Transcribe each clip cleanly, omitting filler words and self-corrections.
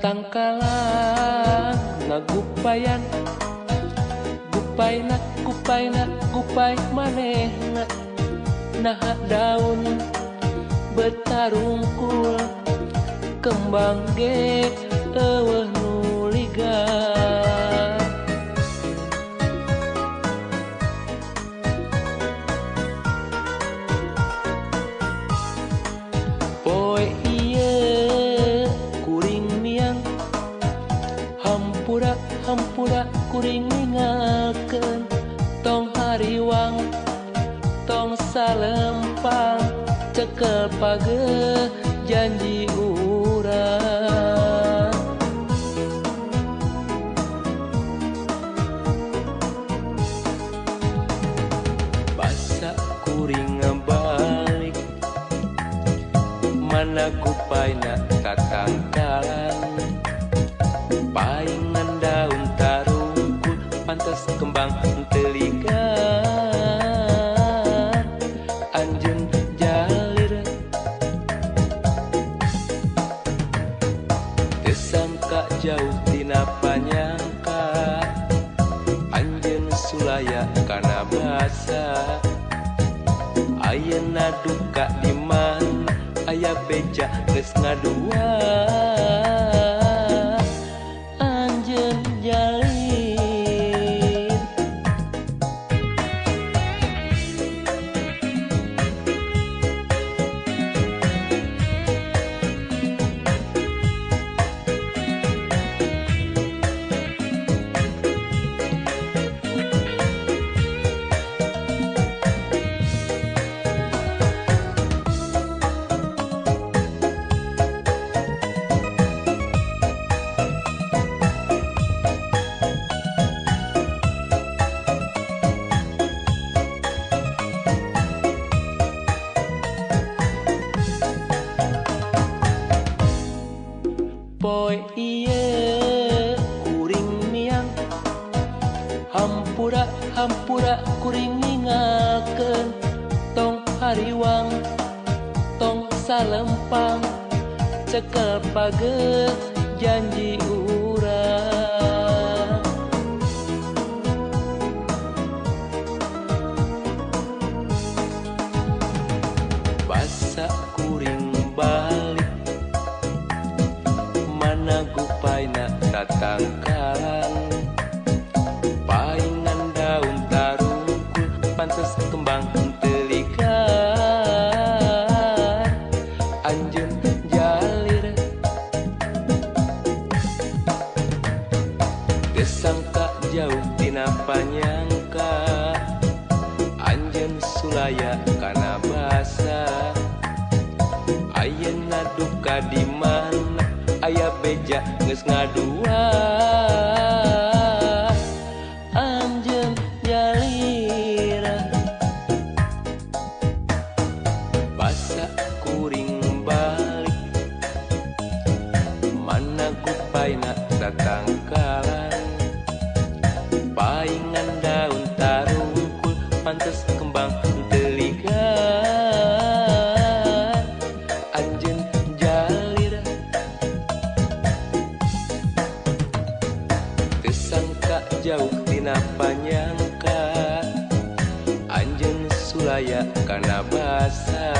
Tatangkalan ngagupayan gupaina gupaina gupai manehna naha daun betarungkul kembang ge eueuh nu ligar. Poe ieu kuring miang hampura hampura kuring ningalkeun tong hariwang tong salempang cekel pageuh janji urang. Basa kuring ngabalik mana gupaina tatangkalan paingan daun tarungkul pantes kembang teligan anjeun jalir teu sangka jauh tina panyangka anjeun sulaya kana basa ayeuna duka di mana aya beja geus ngadua anjeun jalir. Poe ieu kuring miang hampura hampura kuring ningalkeun tong hariwang tong salempang cekel pageuh janji urang. Basa kuring balik mana gupaina tatangkalan paingan daun tarungkul pantes kembang telikan anjeun jalir teu sangka jauh tina panyangka anjeun sulaya kana basa ayeuna duka di mana aya beja geus ngadua anjeun jalir. Basa kuring balik mana gupaina tatangkalan paingan daun tarungkul pantes kembang teligan anjeun jalir teu sangka jauh tina panyangka anjeun sulaya kana basa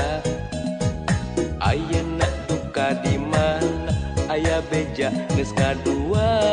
ayeuna duka di mana aya beja geus ngadua.